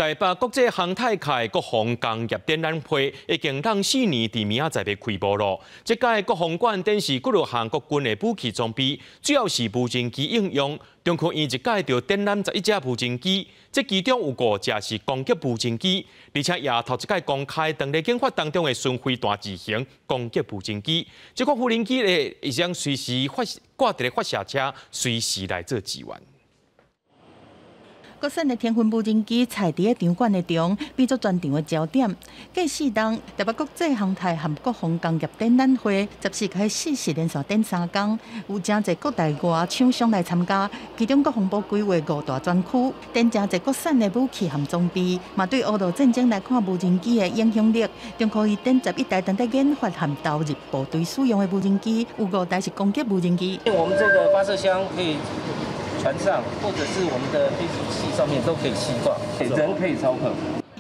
台北國際航太暨國防工業展覽會已經連4年佇明仔載欲開幕囉。這屆國防館展示幾落項國軍的武器裝備，主要是無人機應用。中科院一屆就展覽11隻無人機，這其中有五隻是攻擊無人機，而且也頭一屆公開當咧研發當中的巡飛彈二型攻擊無人機。這款無人機咧，會將隨時發掛佇咧發射車，隨時來做支援。國產的天鯤無人機踩佇咧場館的中，變做全場的焦點。過4冬，台北國際航太和國防工業展覽會14開始連續展3工，有誠濟國內外廠商來參加。其中國防部規劃五大專區，展誠濟國產的武器和裝備，嘛對烏俄戰爭來看無人機的影響力。中科院展11台正佇研發和投入部隊使用的無人機，有五台是攻擊無人機。我們這個發射箱可以船上或者是我們的飛行器上面都可以攜掛，人可以操控。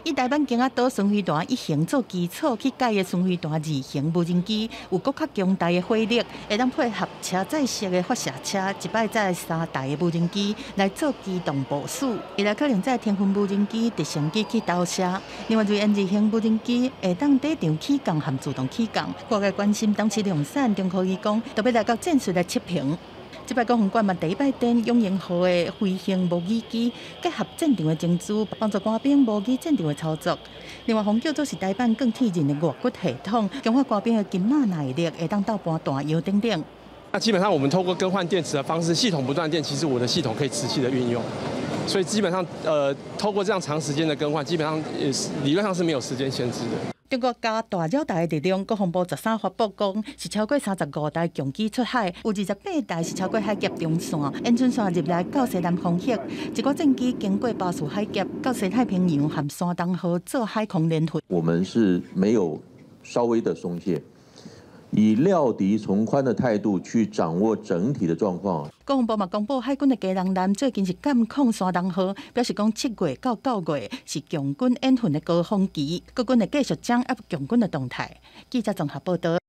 以台灣弓仔島巡飛彈一型做基礎去改的巡飛彈二型無人機，有閣較強大的火力，會當配合車載式的發射車，一擺載三台的無人機來做機動部署。未來可能載天鯤無人機、直升機去投射。另外，銳燕二型無人機會當底場起降和自動起降。外界關心當時量產，中科院講特別來到戰術來測評。這擺國防館嘛第一擺展勇鷹號的飛行模擬機，結合戰場的情資，幫助官兵模擬戰場的操作。另外，號叫做是台版鋼鐵人的外骨系統，強化官兵的筋肉耐力，會當鬥搬彈藥等等。那基本上，我們透過更換電池的方式，系統不斷電，其實我的系統可以持續的運用。所以基本上，透過這樣長時間的更換，基本上也是理論上是沒有時間限制的。中國加大繞台的力量，國防部13發布講，是超過35台強機出海，有28台是超過海峽中線，延伸線入來到西南空域，一寡戰機經過巴士海峽到西太平洋和山東號做海空聯訓。我們是沒有稍微的鬆懈，以料敵從寬的態度去掌握整體的狀況。國防部嘛公布，海軍的基隆艦最近是監控山東號，表示講7月到9月是共軍演訓的高峰期，國軍會繼續掌握共軍的動態。記者綜合報道。